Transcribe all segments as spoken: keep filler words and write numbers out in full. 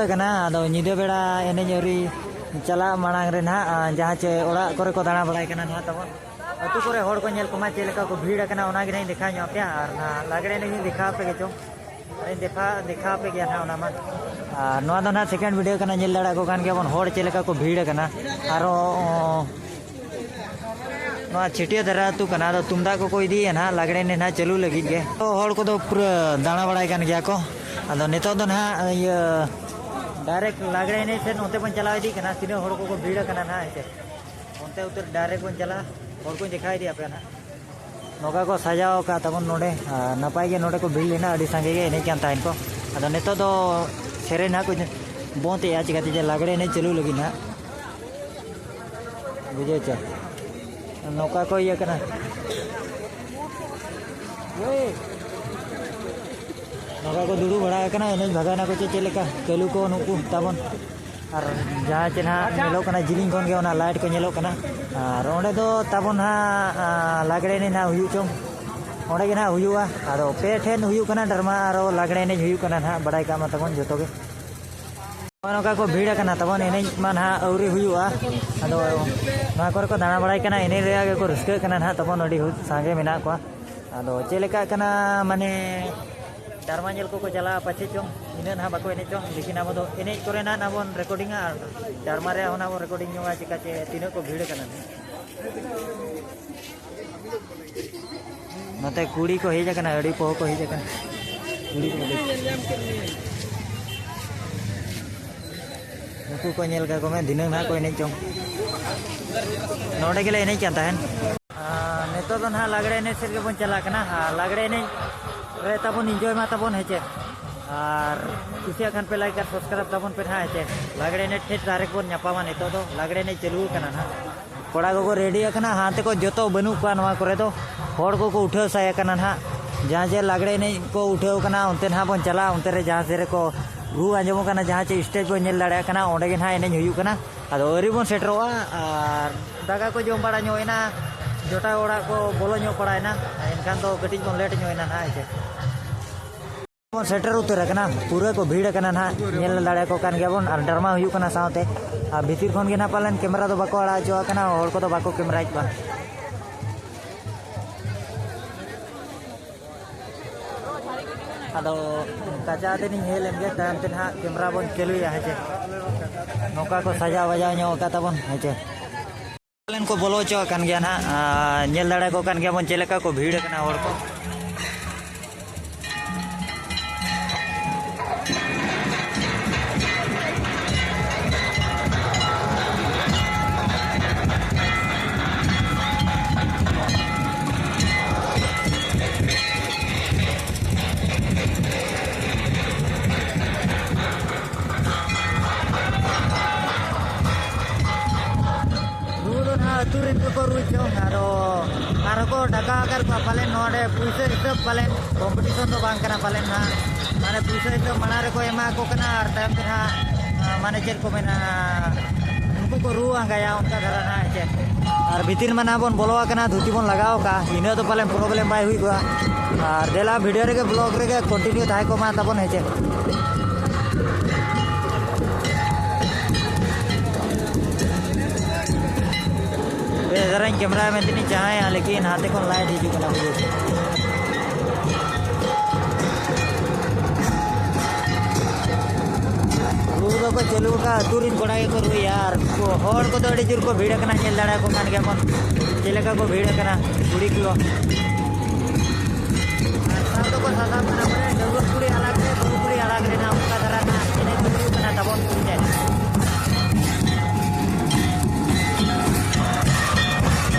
ᱠᱟᱱᱟ᱾ ᱟᱫᱚ ᱧᱤᱫᱟᱹ ᱵᱮᱲᱟ ᱮᱱᱮᱡ ᱟᱹᱣᱨᱤ ᱪᱟᱞᱟᱜ ᱢᱟᱲᱟᱝ ᱨᱮ ᱱᱟᱦᱟᱜ, ᱟᱸ, ᱡᱟᱦᱟᱸ ᱪᱮ ᱚᱲᱟᱜ ᱠᱚᱨᱮ ᱠᱚ ᱫᱟᱬᱟ ᱵᱟᱲᱟᱭ ᱠᱟᱱᱟ ᱱᱟᱦᱟᱜ ᱛᱟᱵᱚᱱ, ᱟᱹᱛᱩ ᱠᱚᱨᱮ ᱦᱚᱲ ᱠᱚ ᱧᱮᱞ ᱠᱚᱢᱟ ᱪᱮᱫ ᱞᱮᱠᱟ ᱠᱚ ᱵᱷᱤᱲ ᱟᱠᱟᱱᱟ, ᱚᱱᱟ ᱜᱮ ᱱᱟᱦᱟᱜ ᱤᱧ ᱫᱮᱠᱷᱟᱣ ᱧᱚᱜ ᱟᱯᱮᱭᱟ᱾ ᱟᱨ ᱱᱟᱦᱟᱜ ᱞᱟᱜᱽᱲᱮ ᱮᱱᱮᱡ ᱤᱧ ᱫᱮᱠᱷᱟᱣ ᱟᱯᱮ ᱜᱮ ᱪᱚᱝ, ᱟᱨᱤᱧ ᱫᱮᱠᱷᱟᱣ, ᱫᱮᱠᱷᱟᱣ ᱟᱯᱮ ᱜᱮᱭᱟ ᱱᱟᱦᱟᱜ ᱚᱱᱟ ᱢᱟ᱾ ᱟᱨ ᱱᱚᱣᱟ ᱫᱚ ᱱᱟᱦᱟᱜ second video ᱠᱟᱱᱟ, ᱧᱮᱞ ᱫᱟᱲᱮᱭᱟᱜ ᱠᱚ ᱠᱟᱱ ᱜᱮᱭᱟ ᱵᱚᱱ ᱦᱚᱲ ᱪᱮᱫ ᱞᱮᱠᱟ ᱠᱚ ᱵᱷᱤᱲ ᱟᱠᱟᱱᱟ᱾ ᱟᱨᱚ, ᱚᱸ, ᱱᱚᱣᱟ ᱪᱷᱟᱹᱴᱭᱟᱹ ᱫᱷᱟᱨᱟ ᱟᱹᱛᱩ ᱠᱟᱱᱟ, ᱟᱫᱚ ᱛᱩᱢᱫᱟᱜ ᱠᱚᱠᱚ ᱤᱫᱤᱭᱮᱫᱼᱟ ᱱᱟᱦᱟᱜ ᱞᱟᱜᱽᱲᱮ ᱮᱱᱮᱡ ᱱᱟᱦᱟᱜ ᱪᱟᱹᱞᱩ ᱞᱟᱹᱜᱤᱫ ᱜᱮ᱾ ᱛᱚ ᱦᱚᱲ ᱠᱚᱫᱚ ᱯᱩᱨᱟᱹ ᱫᱟᱬᱟ ᱵᱟᱲᱟᱭ ᱠᱟᱱ ᱜᱮᱭᱟ ᱠᱚ᱾ ᱟᱫᱚ ᱱᱤᱛᱚᱜ ᱫᱚ ᱱᱟᱦᱟᱜ ᱤᱭᱟᱹ direct ᱞᱟᱜᱽᱲᱮ ᱮᱱᱮᱡ ᱥᱮᱫ ᱱᱚᱛᱮ ᱵᱚᱱ ᱪᱟᱞᱟᱣ ᱤᱫᱤᱜ ᱠᱟᱱᱟ, ᱛᱤᱱᱟᱹᱜ ᱦᱚᱲ ᱠᱚᱠᱚ ᱵᱷᱤᱲ ᱟᱠᱟᱱᱟ ᱱᱟᱦᱟᱜ ᱦᱮᱸ ᱥᱮ᱾ ᱚᱱᱛᱮ ᱩᱛᱟᱹᱨ direct ᱵᱚᱱ ᱪᱟᱞᱟᱜᱼᱟ, ᱦᱚᱲ ᱠᱚᱧ ᱫᱮᱠᱷᱟᱣ ᱤᱫᱤ ᱟᱯᱮᱭᱟ ᱱᱟᱦᱟᱜ᱾ ᱱᱚᱝᱠᱟ ᱠᱚ ᱥᱟᱡᱟᱣ ᱟᱠᱟᱫ ᱛᱟᱵᱚᱱ ᱱᱚᱰᱮ, ᱟᱨ ᱱᱟᱯᱟᱭ ᱜᱮ ᱱᱚᱰᱮ ᱠᱚ ᱵᱷᱤᱲ ᱞᱮᱱᱟ, ᱟᱹᱰᱤ ᱥᱟᱸᱜᱮ ᱜᱮ ᱮᱱᱮᱡ ᱠᱟᱱ ᱛᱟᱦᱮᱱ ᱠᱚ᱾ ᱟᱫᱚ ᱱᱤᱛᱚᱜ ᱫᱚ ᱥᱮᱨᱮᱧ ᱱᱟᱦᱟᱜ ᱠᱚ ᱵᱚᱱᱫ ᱮᱫᱼᱟ, ᱪᱤᱠᱟᱹᱛᱮ ᱡᱮ ᱞᱟᱜᱽᱲᱮ ᱮᱱᱮᱡ ᱪᱟᱹᱞᱩ ᱞᱟᱹᱜᱤᱫ ᱱᱟᱦᱟᱜ, ᱵᱩᱡᱷᱟᱹᱣ ᱪᱮ? ᱱᱚᱝᱠᱟ ᱠᱚ ᱤᱭᱟᱹ ᱠᱟᱱᱟ, ᱱᱚᱝᱠᱟ ᱠᱚ ᱫᱩᱲᱩᱵ ᱵᱟᱲᱟ ᱟᱠᱟᱱᱟ, ᱮᱱᱮᱡ ᱵᱷᱟᱜᱟᱣ ᱱᱟᱠᱚ ᱪᱮ ᱪᱮᱫ ᱞᱮᱠᱟ ᱠᱟᱹᱞᱩ ᱠᱚ ᱱᱩᱠᱩ ᱛᱟᱵᱚᱱ᱾ ᱟᱨ ᱡᱟᱦᱟᱸ ᱪᱮ ᱱᱟᱦᱟᱜ ᱧᱮᱞᱚᱜ ᱠᱟᱱᱟ, ᱡᱤᱞᱤᱧ ᱠᱷᱚᱱ ᱜᱮ ᱚᱱᱟ light ᱠᱚ ᱧᱮᱞᱚᱜ ᱠᱟᱱᱟ᱾ ᱟᱨ ᱚᱸᱰᱮ ᱫᱚ ᱛᱟᱵᱚᱱ ᱱᱟᱦᱟᱜ, ᱟᱸ, ᱞᱟᱜᱽᱲᱮ ᱮᱱᱮᱡ ᱱᱟᱦᱟᱜ ᱦᱩᱭᱩᱜ ᱪᱚᱝ, ᱚᱸᱰᱮ ᱜᱮ ᱱᱟᱦᱟᱜ ᱦᱩᱭᱩᱜᱼᱟ᱾ ᱟᱫᱚ ᱯᱮ ᱴᱷᱮᱱ ᱦᱩᱭᱩᱜ ᱠᱟᱱᱟ ᱰᱨᱟᱢᱟ, ᱟᱨᱚ ᱞᱟᱜᱽᱲᱮ ᱮᱱᱮᱡ ᱦᱩᱭᱩᱜ ᱠᱟᱱᱟ ᱱᱟᱦᱟᱜ, ᱵᱟᱲᱟᱭ ᱠᱟᱜ ᱢᱟ ᱛᱟᱵᱚᱱ ᱡᱚᱛᱚ ᱜᱮ᱾ ᱱᱚᱜᱼᱚᱭ ᱱᱚᱝᱠᱟ ᱠᱚ ᱵᱷᱤᱲ ᱟᱠᱟᱱᱟ ᱛᱟᱵᱚᱱ, ᱮᱱᱮᱡ ᱢᱟ ᱱᱟᱦᱟᱜ ᱟᱹᱣᱨᱤ ᱦᱩᱭᱩᱜᱼᱟ᱾ ᱟᱫᱚ ᱱᱚᱣᱟ ᱠᱚᱨᱮ ᱠᱚ ᱫᱟᱬᱟ ᱵᱟᱲᱟᱭ ᱠᱟᱱᱟ, ᱮᱱᱮᱡ ᱨᱮᱭᱟᱜ ᱜᱮᱠᱚ ᱨᱟᱹᱥᱠᱟᱹᱜ ᱠᱟᱱᱟ ᱱᱟᱦᱟᱜ ᱛᱟᱵᱚᱱ, ᱟᱹᱰᱤ ᱥᱟᱸᱜᱮ ᱢᱮᱱᱟᱜ ᱠᱚᱣᱟ᱾ ᱟᱫᱚ ᱪᱮᱫ ᱞᱮᱠᱟᱜ ᱠᱟᱱᱟ, ᱢᱟᱱᱮ ᱰᱨᱟᱢᱟ ᱧᱮᱞ ᱠᱚᱠᱚ ᱪᱟᱞᱟᱜᱼᱟ ᱯᱟᱪᱷᱮ ᱪᱚᱝ, ᱤᱱᱟᱹᱜ ᱱᱟᱦᱟᱜ ᱵᱟᱠᱚ ᱮᱱᱮᱡ ᱪᱚᱝ, ᱞᱮᱠᱤᱱ ᱟᱵᱚ ᱫᱚ ᱮᱱᱮᱡ ᱠᱚᱨᱮᱱᱟᱜ ᱱᱟᱦᱟᱜ ᱵᱚᱱ recordingᱟ ᱟᱨ ᱰᱨᱟᱢᱟ ᱨᱮᱭᱟᱜ ᱦᱚᱸ ᱱᱟᱦᱟᱜ ᱵᱚᱱ recording ᱧᱚᱜᱟ, ᱪᱮᱠᱟ ᱪᱮ ᱛᱤᱱᱟᱹᱜ ᱠᱚ ᱵᱷᱤᱲ ᱟᱠᱟᱱᱟ ᱱᱟᱦᱟᱜ᱾ ᱱᱚᱛᱮ ᱠᱩᱲᱤ ᱠᱚ ᱦᱮᱡ ᱟᱠᱟᱱᱟ, ᱟᱹᱰᱤ ᱯᱚᱦᱚ ᱠᱚ ᱦᱮᱡ ᱟᱠᱟᱱᱟ᱾ ᱠᱩᱲᱤ ᱠᱚ ᱦᱮᱡ᱾ ᱱᱩᱠᱩ ᱠᱚ ᱧᱮᱞ ᱠᱟᱠᱚ ᱢᱮ, ᱫᱷᱤᱱᱟᱹᱝ ᱱᱟᱦᱟᱜ ᱠᱚ ᱮᱱᱮᱡ ᱪᱚᱝ᱾ ᱱᱚᱰᱮ ᱜᱮᱞᱮ ᱮᱱᱮᱡ ᱠᱟᱱ ᱛᱟᱦᱮᱱ᱾ ᱟᱨ ᱱᱤᱛᱚᱜ ᱫᱚ ᱱᱟᱦᱟᱜ ᱞᱟᱜᱽᱲᱮ ᱮᱱᱮᱡ ᱥᱮᱫ ᱜᱮᱵᱚᱱ ᱪᱟᱞᱟᱜ ᱠᱟᱱᱟ᱾ ᱟᱨ ᱞᱟᱜᱽᱲᱮ ᱮᱱᱮᱡ ᱨᱮ ᱛᱟᱵᱚᱱ enjoy ᱢᱟ ᱛᱟᱵᱚᱱ, ᱦᱮᱸ ᱪᱮ? ᱟᱨ ᱠᱩᱥᱤᱭᱟᱜ ᱠᱷᱟᱱ ᱯᱮ like ᱟᱨ subscribe ᱛᱟᱵᱚᱱ ᱯᱮ ᱱᱟᱦᱟᱜ, ᱦᱮᱸ ᱪᱮ? ᱞᱟᱜᱽᱲᱮ ᱮᱱᱮᱡ ᱴᱷᱮᱡ direct ᱵᱚᱱ ᱧᱟᱯᱟᱢᱟ᱾ ᱱᱤᱛᱚᱜ ᱫᱚ ᱞᱟᱜᱽᱲᱮ ᱮᱱᱮᱡ ᱪᱟᱹᱞᱩ ᱟᱠᱟᱱᱟ ᱱᱟᱦᱟᱜ᱾ ᱠᱚᱲᱟ ᱠᱚᱠᱚ ready ᱟᱠᱟᱱᱟ, ᱦᱟᱱᱛᱮ ᱠᱚ ᱡᱚᱛᱚ ᱵᱟᱹᱱᱩᱜ ᱠᱚᱣᱟ ᱱᱚᱣᱟ ᱠᱚᱨᱮ ᱫᱚ᱾ ᱦᱚᱲ ᱠᱚᱠᱚ ᱩᱴᱷᱟᱹᱣ ᱥᱟᱭ ᱟᱠᱟᱱᱟ ᱱᱟᱦᱟᱜ᱾ ᱡᱟᱦᱟᱸ ᱡᱮ ᱞᱟᱜᱽᱲᱮ ᱮᱱᱮᱡ ᱠᱚ ᱩᱴᱷᱟᱹᱣ ᱠᱟᱱᱟ, ᱚᱱᱛᱮ ᱱᱟᱦᱟᱜ ᱵᱚᱱ ᱪᱟᱞᱟᱜᱼᱟ᱾ ᱚᱱᱛᱮ ᱨᱮ ᱡᱟᱦᱟᱸ ᱥᱮᱫ ᱨᱮᱠᱚ ᱨᱩ ᱟᱸᱡᱚᱢᱚᱜ ᱠᱟᱱᱟ, ᱡᱟᱦᱟᱸ ᱪᱮ stage ᱵᱚᱱ ᱧᱮᱞ ᱫᱟᱲᱮᱭᱟᱜ ᱠᱟᱱᱟ, ᱚᱸᱰᱮ ᱜᱮ ᱱᱟᱦᱟᱜ ᱮᱱᱮᱡ ᱦᱩᱭᱩᱜ ᱠᱟᱱᱟ᱾ ᱟᱫᱚ ᱟᱹᱣᱨᱤ ᱵᱚᱱ ᱥᱮᱴᱮᱨᱚᱜᱼᱟ, ᱟᱨ ᱫᱟᱠᱟ ᱠᱚ ᱡᱚᱢ ᱵᱟᱲᱟ ᱧᱚᱜ ᱮᱱᱟ, ᱡᱚᱴᱟᱣ ᱚᱲᱟᱜ ᱠᱚ ᱵᱚᱞᱚ ᱧᱚᱜ ᱵᱟᱲᱟᱭᱮᱱᱟ, ᱮᱱᱠᱷᱟᱱ ᱫᱚ ᱠᱟᱹᱴᱤᱡ ᱵᱚᱱ late ᱧᱚᱜ ᱮᱱᱟ ᱱᱟᱦᱟᱜ, ᱦᱮᱸ ᱪᱮ᱾ ᱵᱚᱱ ᱥᱮᱴᱮᱨ ᱩᱛᱟᱹᱨ ᱟᱠᱟᱱᱟ, ᱯᱩᱨᱟᱹ ᱠᱚ ᱵᱷᱤᱲ ᱟᱠᱟᱱᱟ ᱱᱟᱦᱟᱜ, ᱧᱮᱞ ᱫᱟᱲᱮᱭᱟᱠᱚ ᱠᱟᱱ ᱜᱮᱭᱟᱵᱚᱱ, ᱟᱨ ᱰᱨᱟᱢᱟ ᱦᱩᱭᱩᱜ ᱠᱟᱱᱟ ᱥᱟᱶᱛᱮ᱾ ᱟᱨ ᱵᱷᱤᱛᱤᱨ ᱠᱷᱚᱱ ᱜᱮ ᱱᱟᱦᱟᱜ ᱯᱟᱞᱮᱱ ᱠᱮᱢᱮᱨᱟ ᱫᱚ ᱵᱟᱠᱚ ᱟᱲᱟᱜ ᱦᱚᱪᱚᱣᱟᱜ ᱠᱟᱱᱟ, ᱦᱚᱲ ᱠᱚᱫᱚ ᱵᱟᱠᱚ ᱠᱮᱢᱮᱨᱟᱭᱮᱫ ᱠᱚᱣᱟ᱾ ᱟᱫᱚ ᱠᱟᱪᱟ ᱛᱮᱞᱤᱧ ᱦᱮᱡ ᱞᱮᱱ ᱜᱮ, ᱛᱟᱭᱚᱢ ᱛᱮ ᱱᱟᱦᱟᱜ ᱠᱮᱢᱮᱨᱟ ᱵᱚᱱ ᱪᱟᱹᱞᱩᱭᱟ, ᱦᱮᱸ ᱪᱮ? ᱱᱚᱝᱠᱟ ᱠᱚ ᱥᱟᱡᱟᱣ ᱵᱟᱡᱟᱣ ᱧᱚᱜ ᱟᱠᱟᱫ ᱛᱟᱵᱚᱱ, ᱦᱮᱸ ᱪᱮ? ᱯᱟᱞᱮᱱ ᱠᱚ ᱵᱚᱞᱚ ᱦᱚᱪᱚ ᱟᱠᱟᱱ ᱜᱮᱭᱟ ᱱᱟᱦᱟᱜ᱾ ᱟᱨ ᱧᱮᱞ ᱫᱟᱲᱮ ᱠᱚ ᱠᱟᱱ ᱜᱮᱭᱟ ᱵᱚᱱ ᱪᱮᱫ ᱞᱮᱠᱟ ᱠᱚ ᱵᱷᱤᱲ ᱟᱠᱟᱱᱟ ᱦᱚᱲ ᱠᱚ᱾ ᱨᱩ ᱫᱚ ᱱᱟᱦᱟᱜ ᱟᱹᱛᱩ ᱨᱮᱱ ᱜᱮᱠᱚ ᱨᱩᱭ ᱪᱚᱝ, ᱟᱫᱚ ᱟᱨᱦᱚᱸ ᱠᱚ ᱰᱟᱠᱟ ᱟᱠᱟᱫ ᱠᱚᱣᱟ ᱯᱟᱞᱮᱱ᱾ ᱱᱚᱰᱮ ᱯᱩᱭᱥᱟᱹ ᱦᱤᱥᱟᱹᱵ ᱯᱟᱞᱮᱱ ᱠᱚᱢᱯᱤᱴᱤᱥᱚᱱ ᱫᱚ ᱵᱟᱝ ᱠᱟᱱᱟ ᱯᱟᱞᱮᱱ ᱱᱟᱦᱟᱜ, ᱢᱟᱱᱮ ᱯᱩᱭᱥᱟᱹ ᱦᱤᱥᱟᱹᱵ ᱢᱟᱲᱟᱝ ᱨᱮᱠᱚ ᱮᱢᱟ ᱠᱚ ᱠᱟᱱᱟ ᱟᱨ ᱛᱟᱭᱚᱢ ᱛᱮ ᱱᱟᱦᱟᱜ, ᱟᱸ, ᱢᱟᱱᱮ ᱪᱮᱫ ᱠᱚ ᱢᱮᱱᱟ, ᱩᱱᱠᱩ ᱠᱚ ᱨᱩ ᱟᱸᱜᱟᱭᱟ ᱚᱱᱠᱟ ᱫᱷᱟᱨᱟ ᱱᱟᱦᱟᱜ ᱪᱮᱫ᱾ ᱟᱨ ᱵᱷᱤᱛᱤᱨ ᱢᱟ ᱱᱟᱦᱟᱜ ᱵᱚᱱ ᱵᱚᱞᱚ ᱟᱠᱟᱱᱟ, ᱫᱷᱩᱛᱤ ᱵᱚᱱ ᱞᱟᱜᱟᱣ ᱟᱠᱟᱫᱼᱟ, ᱤᱱᱟᱹ ᱫᱚ ᱯᱟᱞᱮᱱ ᱯᱨᱚᱵᱞᱮᱢ ᱵᱟᱭ ᱦᱩᱭ ᱠᱚᱜᱼᱟ᱾ ᱟᱨ ᱫᱮᱞᱟ ᱵᱷᱤᱰᱤᱭᱳ ᱨᱮᱜᱮ, ᱵᱞᱚᱜ ᱨᱮᱜᱮ ᱠᱚᱱᱴᱤᱱᱤᱭᱩ ᱛᱟᱦᱮᱸ ᱠᱚᱜ ᱢᱟ ᱛᱟᱵᱚᱱ, ᱦᱮᱸ ᱪᱮ᱾ ᱵᱮᱥ ᱫᱷᱟᱨᱟᱧ ᱠᱮᱢᱮᱨᱟᱭᱟ ᱢᱮᱱᱛᱮᱧ ᱪᱟᱦᱟᱭᱟ, ᱞᱮᱠᱤᱱ ᱦᱟᱱᱛᱮ ᱠᱷᱚᱱ ᱞᱟᱭᱤᱴ ᱦᱤᱡᱩᱜ ᱠᱟᱱᱟ ᱵᱩᱡᱷᱟᱹᱣ᱾ ᱨᱩ ᱫᱚᱠᱚ ᱪᱟᱹᱞᱩ ᱟᱠᱟᱫ, ᱟᱹᱛᱩ ᱨᱮᱱ ᱠᱚᱲᱟ ᱜᱮᱠᱚ ᱨᱩᱭᱟ, ᱟᱨ ᱠᱚ, ᱦᱚᱲ ᱠᱚᱫᱚ ᱟᱹᱰᱤ ᱡᱳᱨ ᱠᱚ ᱵᱷᱤᱲ ᱟᱠᱟᱱᱟ, ᱧᱮᱞ ᱫᱟᱲᱮᱭᱟᱠᱚ ᱠᱟᱱ ᱜᱮᱭᱟ ᱵᱚᱱ ᱪᱮᱫ ᱞᱮᱠᱟ ᱠᱚ ᱵᱷᱤᱲ ᱟᱠᱟᱱᱟ ᱠᱩᱲᱤ ᱠᱚ᱾ ᱟᱨ ᱥᱟᱵ ᱫᱚᱠᱚ ᱥᱟᱥᱟᱵ ᱠᱟᱱᱟ, ᱵᱚᱞᱮ ᱰᱟᱺᱜᱩᱣᱟᱹ ᱠᱩᱲᱤ ᱟᱞᱟᱜᱽ ᱨᱮ, ᱵᱟᱹᱦᱩ ᱠᱩᱲᱤ ᱟᱞᱟᱜᱽ ᱨᱮ, ᱱᱟᱜ ᱚᱱᱠᱟ ᱫᱷᱟᱨᱟ ᱱᱟᱜ ᱮᱱᱮᱡ ᱦᱩᱭᱩᱜ ᱠᱟᱱᱟ ᱛᱟᱵᱚᱱ ᱠᱩᱲᱤ ᱴᱷᱮᱱ᱾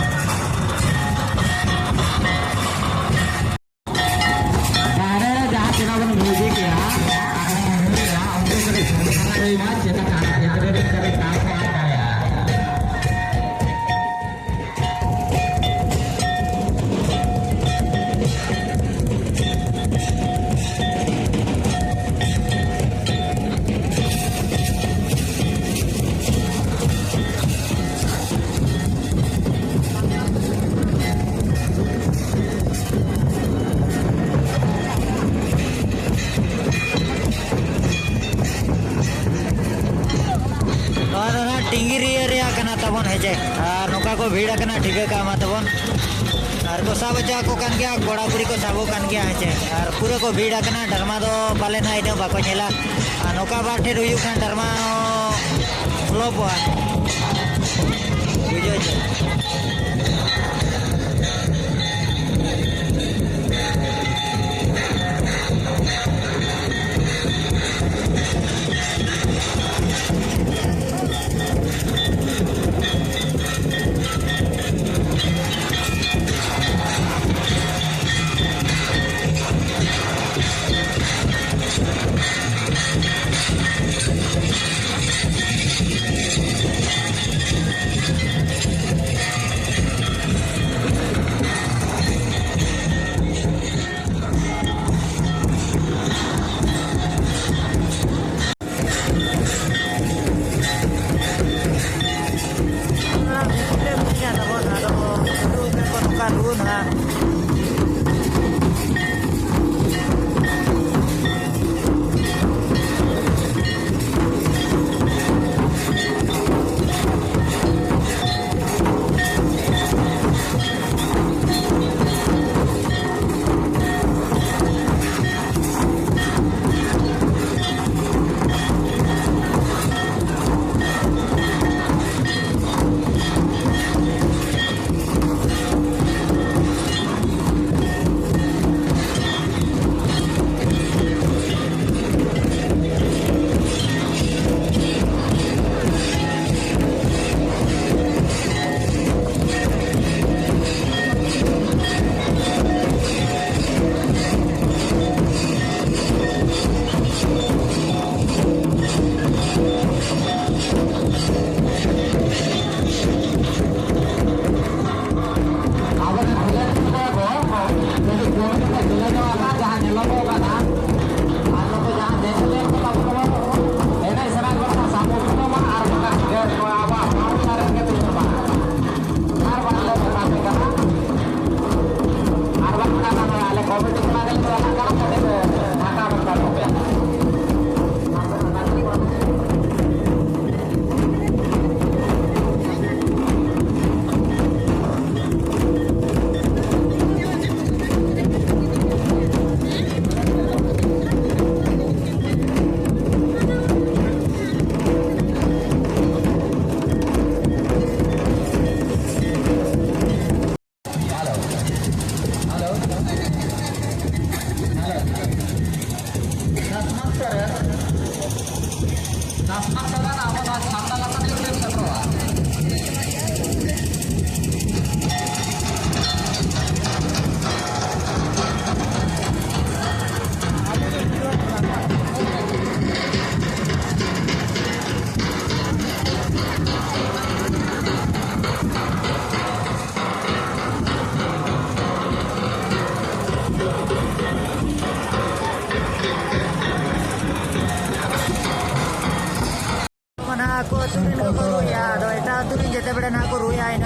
ᱵᱟᱦᱨᱮ ᱨᱮ ᱡᱟᱦᱟᱸ ᱛᱤᱱᱟᱹᱜ ᱵᱚᱱ music ᱮᱜᱼᱟ, ᱟᱨ ᱵᱚᱱ ᱨᱩᱭᱮᱫᱼᱟ, ᱩᱱᱠᱩ ᱠᱟᱹᱴᱤᱡ ᱥᱚᱢᱚᱥᱥᱟ ᱦᱩᱭᱩᱜᱼᱟ, ᱪᱮᱫᱟᱜ ᱠᱟᱨᱚᱱ ᱡᱟᱦᱟᱸ ᱛᱤᱱᱟᱹᱜ ᱠᱟᱹᱴᱤᱡ ᱛᱟᱲ ᱠᱚ ᱮᱢ ᱫᱟᱲᱮᱭᱟᱜᱼᱟ᱾ ᱵᱚᱱ ᱦᱮᱸᱪᱮ᱾ ᱟᱨ ᱱᱚᱝᱠᱟ ᱠᱚ ᱵᱷᱤᱲ ᱟᱠᱟᱱᱟ, ᱴᱷᱤᱠᱟᱹ ᱠᱟᱜ ᱢᱟ ᱛᱟᱵᱚᱱ᱾ ᱟᱨ ᱠᱚ ᱥᱟᱵ ᱦᱚᱪᱚ ᱟᱠᱚ ᱠᱟᱱ ᱜᱮᱭᱟ, ᱠᱚᱲᱟ ᱠᱩᱲᱤ ᱠᱚ ᱥᱟᱵᱚᱜ ᱠᱟᱱ ᱜᱮᱭᱟ ᱦᱮᱸᱪᱮ᱾ ᱟᱨ ᱯᱩᱨᱟᱹ ᱠᱚ ᱵᱷᱤᱲ ᱟᱠᱟᱱᱟ, ᱰᱨᱟᱢᱟ ᱫᱚ ᱯᱟᱞᱮ ᱱᱟᱜ ᱤᱱᱟᱹᱜ ᱵᱟᱠᱚ ᱧᱮᱞᱟ᱾ ᱟᱨ ᱱᱚᱝᱠᱟ ᱵᱟᱨ ᱴᱷᱮᱱ ᱦᱩᱭᱩᱜ ᱠᱷᱟᱱ ᱰᱨᱟᱢᱟ ᱦᱚᱸ ᱯᱷᱞᱚᱯᱚᱜᱼᱟ, ᱵᱩᱡᱷᱟᱹᱣ ᱪᱮ᱾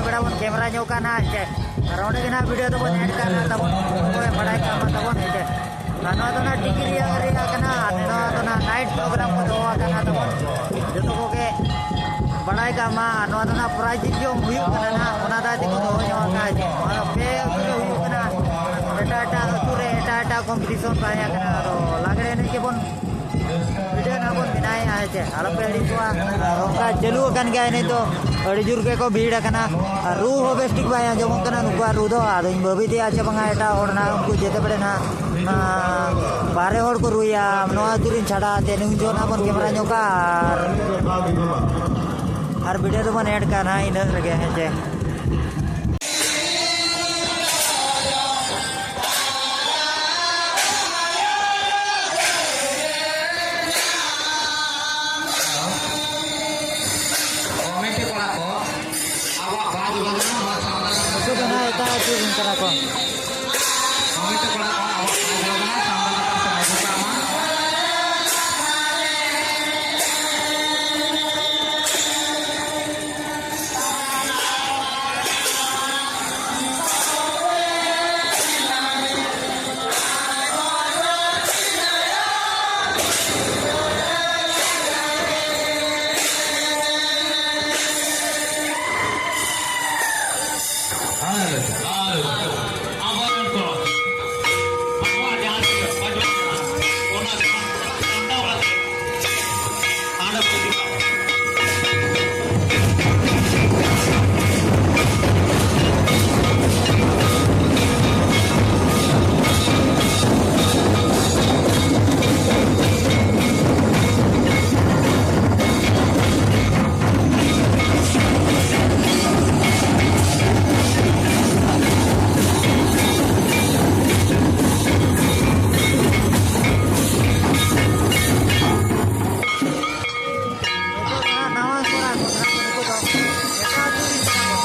ᱵᱮᱲᱟ ᱵᱚᱱ ᱠᱮᱢᱮᱨᱟ ᱧᱚᱜ ᱠᱟᱜᱼᱟ ᱱᱟᱦᱟᱜ, ᱦᱮᱸ ᱪᱮ᱾ ᱟᱨ ᱚᱸᱰᱮ ᱜᱮ ᱱᱟᱦᱟᱜ ᱵᱷᱤᱰᱤᱭᱳ ᱫᱚᱵᱚᱱ ᱮᱰ ᱠᱟᱜᱼᱟ ᱱᱟᱦᱟᱜ ᱛᱟᱵᱚᱱ, ᱚᱠᱚᱭ ᱵᱟᱲᱟᱭ ᱠᱟᱜ ᱢᱟ ᱛᱟᱵᱚᱱ, ᱦᱮᱸ ᱪᱮ᱾ ᱟᱨ ᱱᱚᱣᱟ ᱫᱚ ᱱᱟᱦᱟᱜ ᱰᱤᱜᱽᱨᱤ ᱮᱨᱤᱭᱟ ᱠᱟᱱᱟ, ᱟᱨ ᱱᱚᱣᱟ ᱫᱚ ᱱᱟᱦᱟᱜ ᱱᱟᱭᱤᱴ ᱯᱨᱳᱜᱨᱟᱢ ᱠᱚ ᱫᱚᱦᱚ ᱟᱠᱟᱫ ᱱᱟᱦᱟᱜ ᱛᱟᱵᱚᱱ, ᱡᱚᱛᱚ ᱠᱚᱜᱮ ᱵᱟᱲᱟᱭ ᱠᱟᱜ ᱢᱟ᱾ ᱟᱨ ᱱᱚᱣᱟ ᱫᱚ ᱱᱟᱦᱟᱜ ᱯᱨᱟᱭᱤᱡᱽ ᱡᱚᱢ ᱦᱩᱭᱩᱜ ᱠᱟᱱᱟ ᱱᱟᱦᱟᱜ, ᱚᱱᱟ ᱫᱟᱭ ᱛᱮᱠᱚ ᱫᱚᱦᱚ ᱧᱚᱜ ᱟᱠᱟᱫᱼᱟ ᱡᱮ ᱱᱚᱣᱟ ᱫᱚ ᱯᱮ ᱟᱹᱛᱩ ᱨᱮ ᱦᱩᱭᱩᱜ ᱠᱟᱱᱟ, ᱮᱴᱟᱜ ᱮᱴᱟᱜ ᱟᱹᱛᱩ ᱨᱮ ᱮᱴᱟᱜ ᱮᱴᱟᱜ ᱠᱚᱢᱯᱤᱴᱤᱥᱚᱱ ᱛᱟᱦᱮᱸ ᱠᱟᱱᱟ᱾ ᱟᱫᱚ ᱞᱟᱜᱽᱲᱮ ᱮᱱᱮᱡ ᱜᱮᱵᱚᱱ ᱵᱷᱤᱰᱤᱭᱳ ᱱᱟᱦᱟᱜ ᱵᱚᱱ ᱵᱮᱱᱟᱣᱮᱫᱼᱟ, ᱦᱮᱸ ᱪᱮ, ᱟᱞᱚᱯᱮ ᱟᱹᱲᱤᱥᱚᱜᱼᱟ᱾ ᱟᱨ ᱚᱱᱠᱟ ᱪᱟᱹᱞᱩ ᱟᱠᱟᱱ ᱜᱮᱭᱟ ᱮᱱᱮᱡ ᱫᱚ, ᱟᱹᱰᱤ ᱡᱳᱨ ᱜᱮᱠᱚ ᱵᱷᱤᱲ ᱟᱠᱟᱱᱟ᱾ ᱟᱨ ᱨᱩ ᱦᱚᱸ ᱵᱮᱥ ᱴᱷᱤᱠ ᱵᱟᱭ ᱟᱸᱡᱚᱢᱚᱜ ᱠᱟᱱᱟ ᱱᱩᱠᱩᱣᱟᱜ ᱨᱩ ᱫᱚ᱾ ᱟᱫᱚᱧ ᱵᱷᱟᱹᱵᱤᱛᱮᱜᱼᱟ ᱪᱮ ᱵᱟᱝᱟ ᱮᱴᱟᱜ ᱦᱚᱲ ᱱᱟᱦᱟᱜ ᱩᱱᱠᱩ ᱡᱮᱛᱮ ᱵᱮᱲᱮ ᱱᱟᱦᱟᱜ, ᱟᱸ, ᱵᱟᱦᱨᱮ ᱦᱚᱲ ᱠᱚ ᱨᱩᱭᱟ, ᱱᱚᱣᱟ ᱟᱹᱛᱩ ᱨᱮᱱ ᱪᱷᱟᱰᱟ ᱟᱛᱮ ᱱᱩᱭ ᱡᱚᱦᱚᱜ ᱱᱟᱦᱟᱜ ᱵᱚᱱ ᱠᱮᱢᱮᱨᱟ ᱧᱚᱜ ᱠᱟᱜᱼᱟ ᱟᱨ, ᱟᱨ ᱵᱷᱤᱰᱤᱭᱳ ᱫᱚᱵᱚᱱ ᱮᱰ ᱠᱟᱜᱼᱟ ᱱᱟᱦᱟᱜ ᱤᱱᱟᱹᱜ ᱨᱮᱜᱮ, ᱦᱮᱸ ᱪᱮ᱾ ᱠᱚᱢᱤᱴᱤ ᱠᱚᱲᱟ ᱠᱚ, ᱟᱵᱚᱣᱟᱜ ᱵᱟᱦᱟ ᱡᱚᱜᱟᱡᱳᱜ ᱱᱚᱣᱟ ᱥᱟᱶᱛᱟ ᱠᱟᱛᱷᱟ ᱩᱱᱠᱩ ᱫᱚ ᱱᱟᱦᱟᱜ ᱮᱴᱟᱜ ᱟᱹᱛᱩ ᱨᱮᱱ ᱠᱟᱱᱟ ᱠᱚ᱾ ᱠᱚᱢᱤᱴᱤ ᱠᱚᱲᱟ ᱠᱚ, ᱟᱵᱚᱣᱟᱜ ᱵᱟᱦᱟ ᱡᱚᱜᱟᱡᱳᱜ ᱱᱚᱣᱟ ᱥᱟᱶᱛᱟ ᱠᱟᱛᱷᱟ ᱥᱮ ᱢᱟᱹᱡᱷᱤ ᱠᱚᱲᱟ ᱢᱟ᱾ ᱟᱨ, ᱟᱨ ᱟᱵᱚᱨᱮᱱ ᱠᱚ, ᱟᱵᱚᱣᱟᱜ ᱡᱟᱦᱟᱸ ᱛᱤᱱᱟᱹᱜ ᱵᱟᱡᱟᱣ ᱠᱟᱱᱟ, ᱚᱱᱟ ᱥᱟᱢᱴᱟᱣ ᱠᱟᱛᱮ ᱦᱟᱸᱰᱮ ᱵᱚᱱ ᱤᱫᱤ ᱠᱚᱣᱟ᱾ ᱱᱤᱛᱚᱜ ᱫᱚ ᱦᱟᱸᱜ ᱱᱟᱣᱟ ᱠᱚᱲᱟ ᱠᱚ ᱠᱟᱱᱟ ᱠᱚ, ᱱᱩᱠᱩ ᱫᱚ ᱮᱴᱟᱜ ᱟᱹᱛᱩ ᱨᱤᱱ ᱠᱟᱱᱟ ᱠᱚ᱾